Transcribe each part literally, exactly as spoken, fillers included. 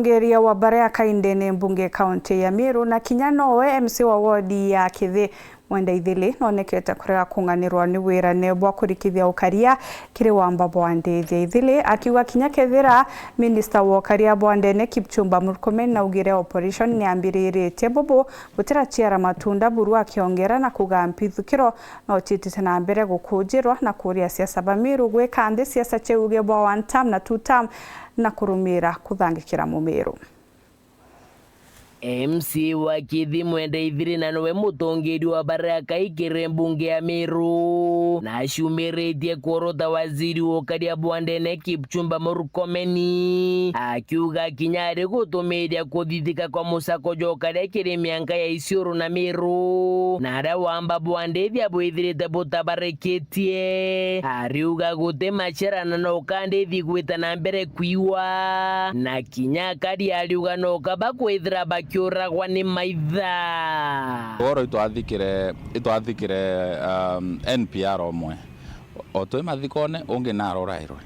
Geria wa Barea Kaindene mbunge kaunti ya Meru na kinya nowe M C wa wodi ya Kithi Mwenda Ithili nonekete kurega kung'anirwa ni wirane bwa kurikithia ukaria kiri wamba bwa ndithi ya Ithili, akiuga kinya kethira minista wa ukaria bwa ndene Kipchumba Murkomen naugire opposition niambiriritie bubu, gutiraciara matunda buru, akiongera na kuga mpithukiro no ciitite na mbere gukujirwa na kuria siasa ba Meru gwika nthi siasa cia uuge bwa one term na two term na kurumira kuthangikira Mumiru. M C wa Kithi Mwenda Ithiri na nowe mutongeria wa Barea Kaindene mbunge ya Meru, na aciumiritie kuorota waziri wa ukaria bwa ndene Kipchumba Murkomen, akiuga kinya ari gutumiria kuthithika kwa musako jwa ukaria kiri mianka ya Isiolo na Meru, na aria wamba bwa ndithi bwithirite butabarikitie. Ariuga guti macerana no ukandithi gwita na mbere kwiwa, na kinya akari ariuga no kaba kwithira bakiuragwa ni maitha. Oro itwathikire, itwathikire, um, N P R omwe. O twi mathikone, ungi narorairwe.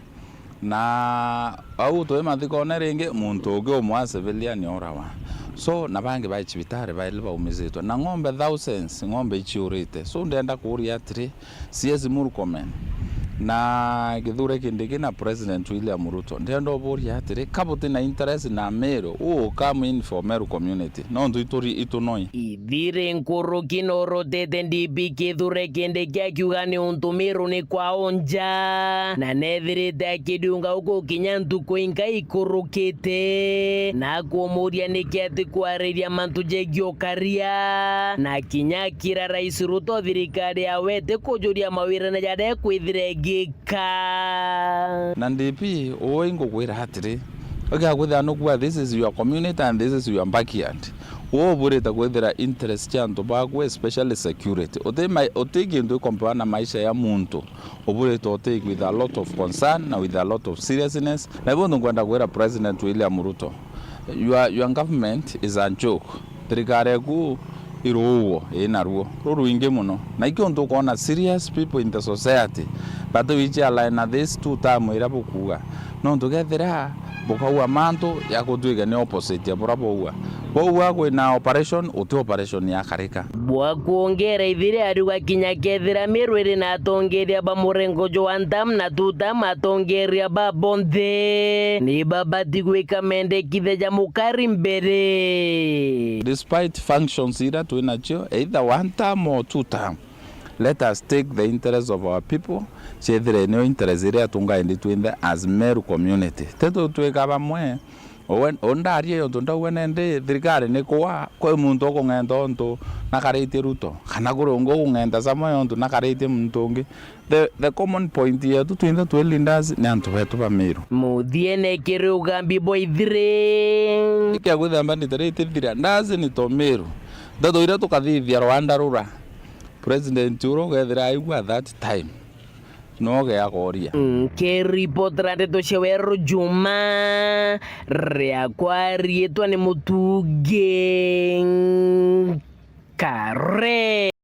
Na au twi mathikone ringi, muntu ungi umwe a civilian orawa. So, na bangi bai cibitari bairi baumizitwe. Na ng'ombe thousands, ng'ombe iciurite. So, ndenda kuuria atiri, C S Murkomen na Kithure Kindiki na President William Ruto, ndenda uburia atiri, ka buti na interest na Meru, who will come in for Meru community? Nontu ituri, itunoi. Ithiri nkuruki norotete D P Kithure Kindiki akiuga ni untu Meru ni kwao nja, na nethirite akiriunga uku kinya ntuku inga ikurukite, na kumuria niki ati kwariria mantu jegie ukaria, na kinya akira Rais Ruto thirikari yawe itikujuria mawirane jaria ikwithira igika. Na D P, uu ingukwira atiri, ugiakwithira nukuga, this is your community and this is your backyard. Uu uburite kwithira interest cia antu baku, especially security. Uti ma-, uti kintu ikompewa na maisha ya muntu. Uburite uti with a lot of concern na with a lot of seriousness. Na ibu nkwenda kwira President William Ruto, your, your government is a joke. Thirikari eku iruuo ina ruo rurwingi mono. Na ikio ntu ukoona serious people in the society, but wichi align na this two term iria bukuuga. Nontu kethira bukaua mantu ya gutwika ni opposite ya buria bwaua. Bwaua kwina operation, uti operation ya karika. Bwa kwongera, Ithiri ariuga kinya kethira Meru iri na atongeria ba murengo jwa one term na two term, atongeria ba bonthe ni babati gwika mendekithia ja mukari mbere. Despite functions iria twinacio, either one term or two term, let us take the interest of our people, ciethire nio interest iria tungaendi twinthe as Meru community. Tetu twika bamwe, uwe, undarie untu ndauga nendi thirikari ni kwa, kwi muntu ukung'enta untu nakaritie Ruto, kana kuri ungi ukung'enta Samoei untu nakaritie muntu ungi. The, the common point yetu twinthe twi leaders ni antu betu ba Meru. Muthiene kiri ugambi bwa Ithiri. Ikia kwithira mbandite ri itithira, ndazi ni to Meru. Ndeto iria tukathithia Rwanda rura, President ura ugethira aigua that time, no geagoria. Nkiripotera ndeto cia Weru Juma, riakwa riitwa ni Mutungi Kare.